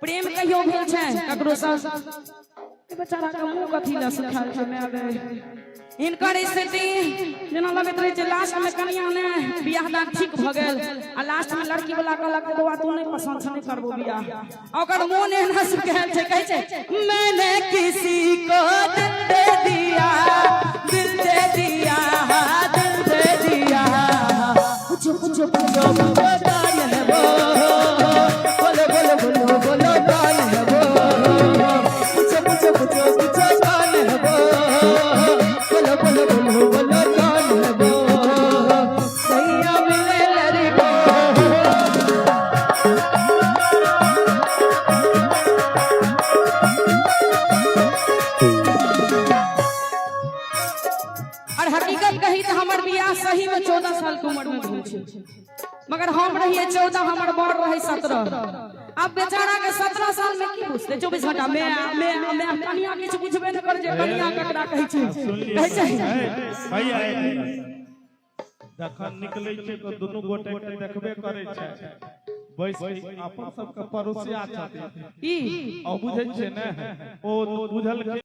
प्रेम कहियो भेल छै ककरो सँ? बेचारा के मुंह कथी लए सुखायल छै माय गे। हिनकर स्थिति जेना लगैत रहै छै लास्ट में कनिया ने बियाह दान ठीक भऽ गेल आ लास्ट में लड़की वाला कहलक जे बौआ तू नहि पसंद छै, नहि करबो बियाह। आ ओकर मोन एहना सुखायल छै, कहै छै मैंने किसी को दिल दे दिया, दिल दे दिया, दिल दे दिया। पूछो पूछो पूछो पूछो कौन है वो, बोलो बोलो बोलो बोलो कौन है वो, पूछो पूछो पूछो पूछो कौन है वो, बोलो बोलो बोलो बोलो कौन है वो, सैया मिले लड़को। और हकीकत कही तो हमर बियाह सही में 14 साल के उम्र में भेल छै, मगर हम रहिए 14, हमर बड़ रहे 17। अब बेचारा के 17 साल में की बुझते, 24 घंटा मैं मैं मैं कनिया किछु बुझबे न कर जे कनिया ककरा कहै छै, कहै छै। भैया, जखन निकलै छै तऽ दुनू गोटे के देखबे करै छै बैस के, अपन सबके पड़ोसिया छथिन। ई ओ बुझै छै ने, ओ बुझल।